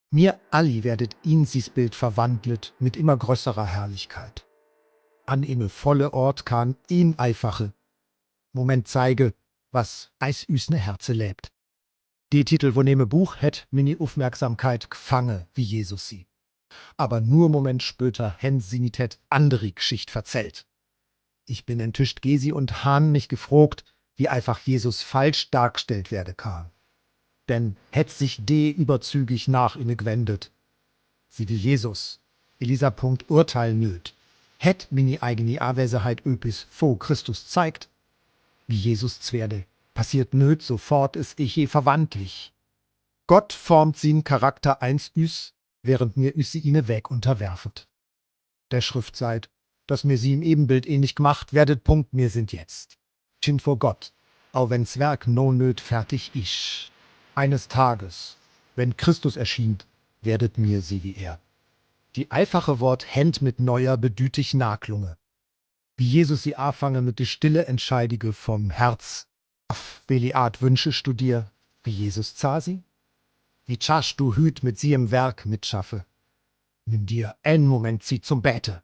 Mir alli werdet in sis Bild verwandlet mit immer grösserer Herrlichkeit. An eme volle Ort kann in einfache Moment zeige, was eis üsne Herze lebt. Die Titel von dem Buch hätt mini Aufmerksamkeit gefangen, wie Jesus sie. Aber nur Moment später hän sie nit hätt andere Geschicht verzählt. Ich bin enttäuscht Gesi und Han mich gefrogt, wie einfach Jesus falsch dargestellt werde kann. Denn hätt sich de überzügig nach inne gewendet. Sie wie Jesus, Elisa Punkt Urteil nöt. Hätt mini eigene Anwesenheit öpis vor Christus zeigt, wie Jesus zwerde, passiert nöt sofort ist ich je verwandlich. Gott formt sin Charakter eins üs, während mir üs sie ihne weg unterwerfet. Der Schrift seid, dass mir sie im Ebenbild ähnlich gemacht werdet, Punkt mir sind jetzt. Chin vor Gott, auch wenn's Werk no nöt fertig isch. Eines Tages, wenn Christus erschien, werdet mir sie wie er. Die einfache Wort händ mit neuer bedütig Naglunge. Wie Jesus sie anfange mit de stille Entscheidige vom Herz. Auf welche Art wünschest du dir, wie Jesus zah sie? Wie tschasch du hüt mit sie im Werk mitschaffe? Nimm dir einen Moment sie zum Bete.